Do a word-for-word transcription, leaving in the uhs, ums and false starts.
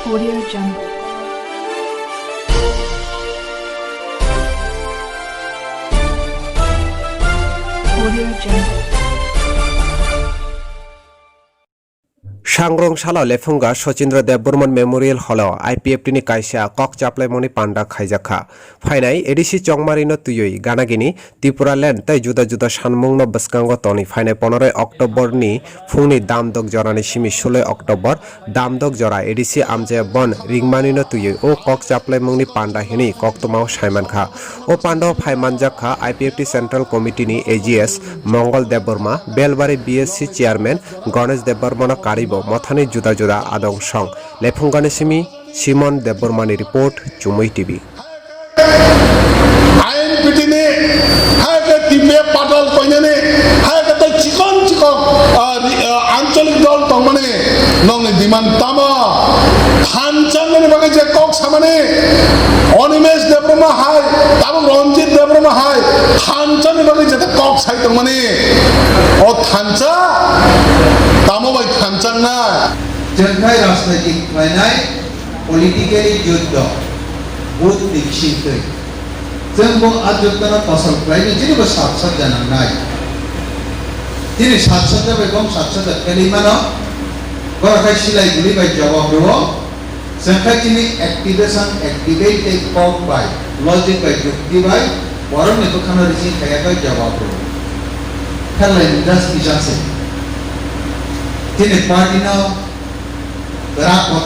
Audio Jungle. Audio Jungle. Sangrong salo lephunga Sachindra Debbarman Memorial Hall o I P F T ni kaisa kok chaplaimungni panda khaijakha. Phainai A D C Chongmari no twiwi ganagini Tipraland tei juda juda sanmungno bwskango tonwi phainai ponoroi October ni phungni damdok jorani simi suloi October damdok jora A D C amjaya bon ringmanino twiwi o kok chaplaimungni panda hinwi koktwmao saimankha. O pandao phai manjakkha I P F T Central Committee ni A G S Mongol Debbarma, Belbari B S C Chairman Ganesh Debbarmano karibo mothani juda juda adong song lephungani simi Simon Debbarmani report, Chumui T V. Ain pitini, hai ke T P F patal koinani, hai ke to chikon chikon, ah, ri-, ah, ancholik dol tongmani, nongni demand tamo? Thansa nani bagwi je kok samani, Animesh Debbarma hai, tabuk Ranjit Debbarma hai, thansa ni bagwi je kok sai tongmani, o thansa tamo bai thansa na? Jengkhai rajnaitik khlainai, politically juddo, vote ni bisingtwi. Chwng bo a juddono kosol khlaina chini bo sat sat janang nai. Chini sat sat jabai bom sat sat jat kali mano. Boro khai silai guli bai jawab rwo. Chwng khai chini activation, activate tei kok bai, logic bai, jukti bai, borok ni bwkhano risi khaya bai jawab rwo. Khalai just kisa se. Chini party no rak kotor